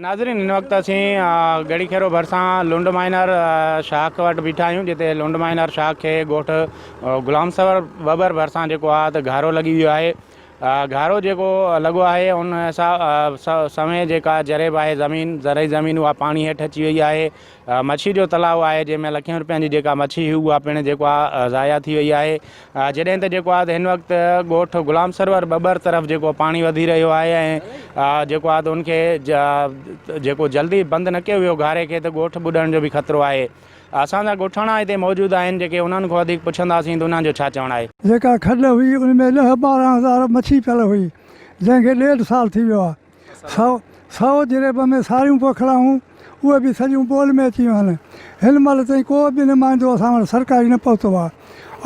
ناظرين هن وقت اسين ڳڙهي خيرو ڀرسان لنڊ مائنر شاخ وٽ بيٺا آهيون جتي لنڊ مائنر شاخ کي ڳوٺ غلام سرور ٻٻر ڀرسان جيڪو آهي ته گهارو لڳي ويو آهي گهارو جيڪو لڳو آهي ان سوين جيڪا جريب آهي زمين زرعي زمين اها پاڻي هيٺ اچي وئي آهي مڇي جو تلاء آهي جنهن ۾ لکين روپين جي جيڪا مڇي هئي اها پڻ جيڪو آهي ضايع ٿي وئي آهي جڏهن ته جيڪو آهي ته هن وقت ڳوٺ غلام سرور ٻٻر طرف جيڪو پاڻي وڌي رهيو آهي ۽ جيڪو آهي ته ان کي جيڪو جلدي بند نه ڪيو ويو گهاري کي ته ڳوٺ ٻڏڻ جو به خطرو آهي اسان جا ڳوٺاڻا هتي موجود آهن جيڪي انهن کان وڌيڪ پڇنداسين ته انهن جو ڇا چوڻ آهي. جيڪا کڏ هئي ان ۾ ڏهه 12 هزار مڇي پيل هئي جنهن کي ڏيڍ سال ٿي ويو آهي. سو جريب ۾ ساريون پوکيل هيون، اهي به سڄيون ٻوڏ ۾ اچي ويون آهن. هن مهل تائين ڪو به نمائندو اسان وٽ سرڪاري نه پهتو آهي.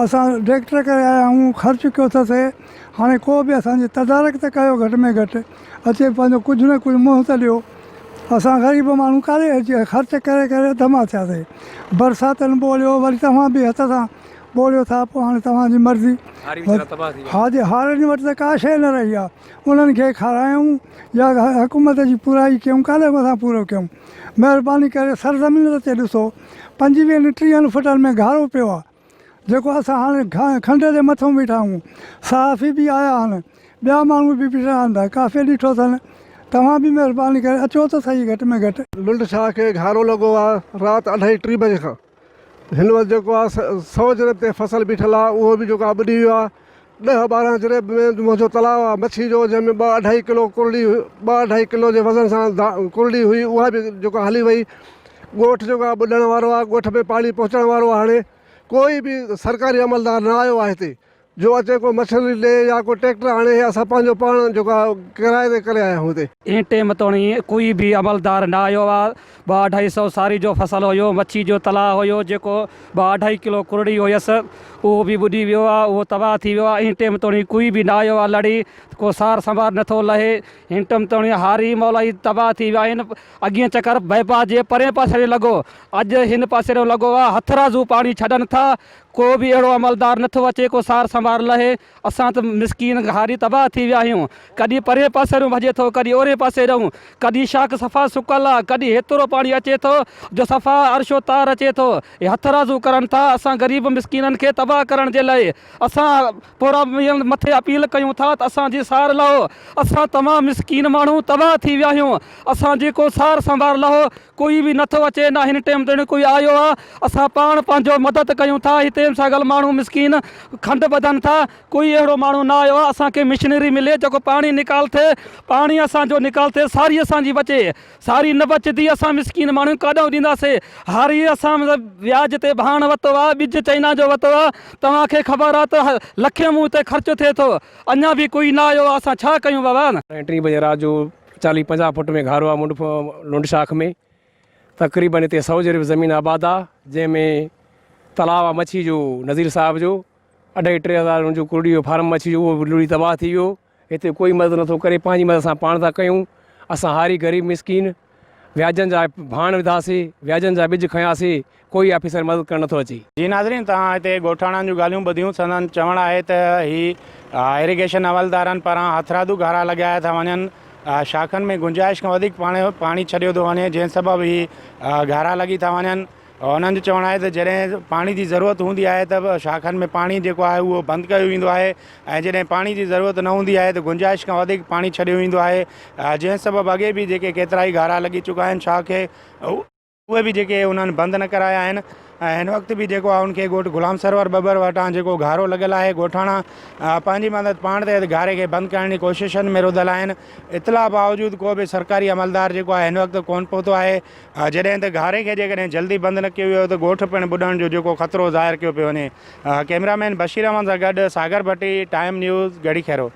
اسان ٽريڪٽر ڪري آيا آهيون، خرچ ڪيو اٿس، هاڻي ڪو به اسان جي تدارڪ ته ڪيو گهٽ ۾ گهٽ اچي پنهنجو ڪجهه نه ڪجهه منهن ته ڏيو. اسان غريب ماڻهو ڪاڏي اچي خرچ ڪري ڪري اڌما ٿياسي. برساتن ٻوڙيو وري توهان به هٿ سان ٻوڙيو ٿا پوء هاڻي توهان جي مرضي. ها جي هارين وٽ ته ڪا شيء نه رهي آهي. انهن کي کارايون يا حڪومت جي پورائي ڪيون ڪاڏي اسان پورو ڪيون مهرباني ڪري سرزمين تي ڏسو پنجويهن ٽيهن فٽن ۾ گهارو پيو آهي جيڪو اسان هاڻي کنڊ جي مٿون بيٺا آهيون صحافي به آيا آهن ٻيا ماڻهو به بيٺا آهن ته ڪافي ڏٺو اٿن توهان به مهرباني ڪري اچو ته سهي گهٽ ۾ گهٽ. لنڊ شاهه کي گهارو لڳو آهي رات اڍائي ٽي بجي کان هن وقت جيڪو آهي سو جريب تي فصل بيٺل آهي اهو به جيڪو آهي ٻڏي ويو آهي ڏهه 12 جريب ۾ منهنجو تلاء آهي مڇي جو جنهن ۾ ٻه اڍائي ڪلو ڪرڙي ٻه اڍائي ڪلو جي وزن سان ڪرڙي هئي اها به جيڪو هلي وئي ڳوٺ جيڪو آهي ٻڏڻ وارو آهي ڳوٺ ۾ پاڻي پهچڻ وارو آهي هاڻي ڪوئي به سرڪاري عملدار نه آيو آهي هتي جو اچي ڪو مڇري ڏي يا ڪو ٽريڪٽر آڻي اسان پنهنجو پاڻ جيڪو آهي ڪرائي تي ڪري آيا آهيون هتي. ان ٽيم توڻي ڪوئي به عملدار نه آيو آ. ٻه اڍائي سئو ساري جو فصل هيو، مڇي جو تلاء هيو جيڪو ٻه اڍائي ڪلو ڪرڙي هيس اهو به ٻڏي ويو آ، اهو تباهه ٿي ويو آ. ان ٽيم توڻي ڪوئي به نه آيو آ لڙي ڪو سار سنڀار نه ٿو لهي. هن ٽيم توڻي هاري مولائي تباهه ٿي ويا آهن. اڳئين چڪر بئپا جي پرئين پاسيري لڳو اڄ هن پاسيرو لڳو آ، هٿرازو پاڻي ڇڏن ٿا. ڪو به اهڙو عملدار نٿو اچي ڪو سار سنڀار لهي، اسان ته مسڪين هاري تباهه ٿي ويا آهيون، ڪڏهن پرئين پاسي رون ڀڄي ٿو، ڪڏهن اورئين پاسي رون، ڪڏهن شاخ صفا سڪل آ، ڪڏهن هيترو پاڻي اچي ٿو جو صفا عرش و تار اچي ٿو، اهي هٿرازو ڪرن ٿا اسان غريب مسڪينن کي تباهه ڪرڻ جي لئي، اسان پورا مٿي اپيل ڪيون ٿا ته اسان جي سار لهو، اسان تمام مسڪين ماڻهو تباهه ٿي ويا آهيون، اسان جي ڪو سار سنڀار لهو، ڪوئي به نٿو اچي نه هن ٽيم تائين ڪوئي آيو آ اسان پاڻ پنهنجو مدد ڪيون ٿا هتي ساڳل ماڻهو مسڪين کنڊ ٻڌن ٿا ڪوئي اهڙو ماڻهو نه آيو آ اسان کي مشنري ملي جيڪو پاڻي نيڪال ٿئي پاڻي اسان جو نيڪال ٿئي ساري اسان جي بچي ساري نه بچدي اسان مسڪين ماڻهو ڪاڏانهن ڏينداسي هاري اسان وياج تي ڀاڻ وتو آ ٻج چئنا جو وتو آ توهان کي خبر آ ته لکين مون تي خرچ ٿئي ٿو اڃا به ڪوئي نه آيو آ اسان ڇا ڪيون بابا. ٽي بجي رات جو چاليهه 50 فوٽ ۾ گهارو آ منڊ لنڊ شاخ ۾ تقريبن هتي 100 جريب زمين آباد آ جنهن ۾ تلاء آ مڇي جو نظير صاحب جو اڍائي 3 هزار ان جو ڪرڙي جو فارم مڇي جو اهو به لڙي تباهه ٿي ويو هتي ڪوئي مدد نٿو ڪري پنهنجي مدد اسان پاڻ ٿا ڪيون اسان هاري غريب مسڪين وياجن جا ڀاڻ وڌاسي وياجن جا ٻج کنياسي ڪوئي آفيسر مدد ڪرڻ نٿو اچي. جي ناظرين توهان هتي ڳوٺاڻن جون ڳالهيون ٻڌيون سندن چوڻ آهي ته هي ايريگيشن عملدارن پاران هٿرادو گهارا لڳايا ٿا وڃن شاخن ۾ گنجائش کان وڌيڪ پاڻي ڇڏيو ٿو وڃي جنهن سبب هي گهارا لڳي ٿا وڃن انهن جو چوڻ آهي ته جڏهن پاڻي جي ضرورت هوندي آهي ته شاخن ۾ پاڻي جيڪو آهي اهو بند ڪيو ويندو آهي ۽ جڏهن پاڻي جي ضرورت نه هوندي آهي ته گنجائش کان وڌيڪ پاڻي ڇڏيو ويندو آهي جنهن سبب اڳي به جيڪي ڪيترائي گهارا لڳي چڪا آهن شاخ کي اهي به جيڪي انهن بند نه ڪرايا آهن ۽ هن وقت به جيڪو آهي ان کي ڳوٺ غلام سرور ٻٻر وٽان جيڪو گهارو لڳل آهي ڳوٺاڻا پنهنجي مدد پاڻ تحت گهاري کي بند ڪرڻ جي ڪوششن ۾ رڌل آهن اطلاع باوجود ڪو به سرڪاري عملدار جيڪو آهي هن وقت ڪونه پهتو آهي جڏهن ته گهاري کي جيڪڏهن جلدي بند نه ڪيو ويو ته ڳوٺ پڻ ٻڏڻ جو جيڪو خطرو ظاهر ڪيو پيو وڃي ڪئميرا مين بشير احمد سان گڏ ساگر ڀٽي ٽائيم نيوز ڳڙهي خيرو.